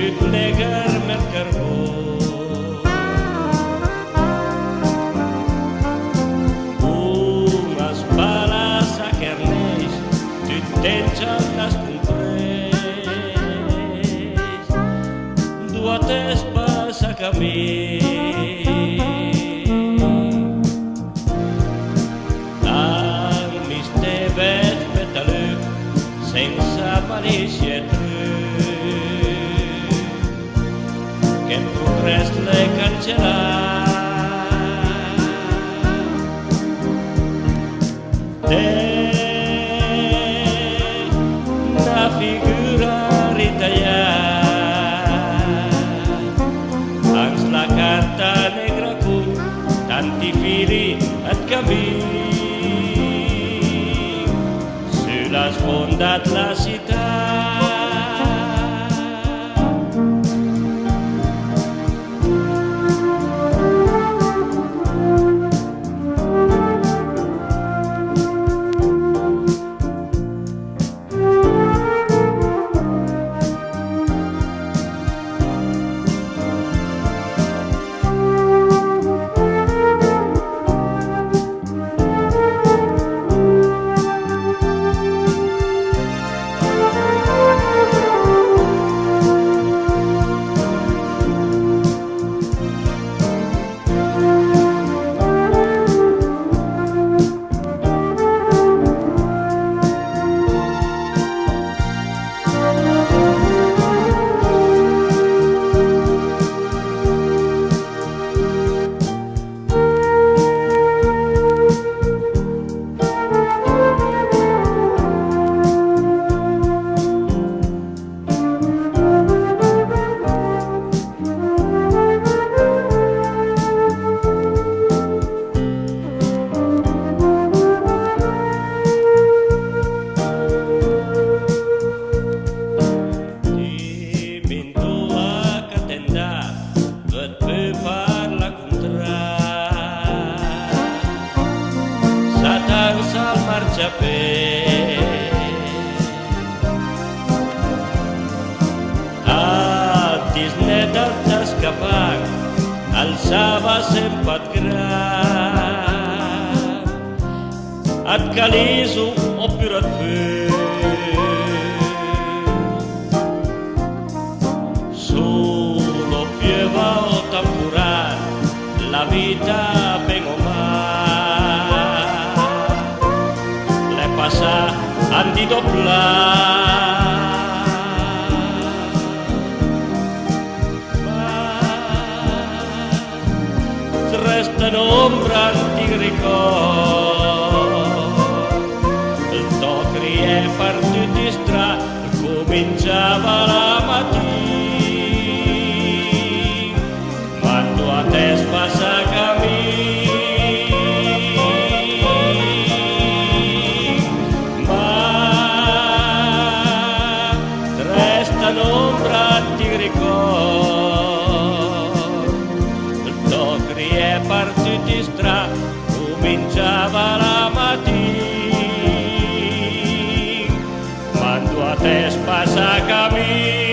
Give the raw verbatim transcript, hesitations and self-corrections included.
Negar mel carbon. Con as balas a Carnèis, tut en giallas comprés, doa t'es passà camin. Al mistè vèt petaluc, sensa malicia e truc, che ël progrès l'é cancelà. T'es na figura ritaià, ans la carta negra con tanti fili ëd camin, su la sfonda dla cità. Ti mindoa ch'a t'en da, vët pu parlà contra. Satan sal marciapé. Al disné dal tascapan, al saba sempa ëd gran, ëd caliso opura ëd fum. Solo pieuva o tamporal, la vita, ben o mal, l'é passà an di doplà. Ma resta n'ombra an ti ricòrd, ël tò crié për tuti stra, cominciava la matin, ma andoa t'es passà camin. Ma resta n'ombra an ti ricòrd, ël tò crié për tuti stra, cominciava la matin, ma andoa t'es passà camin.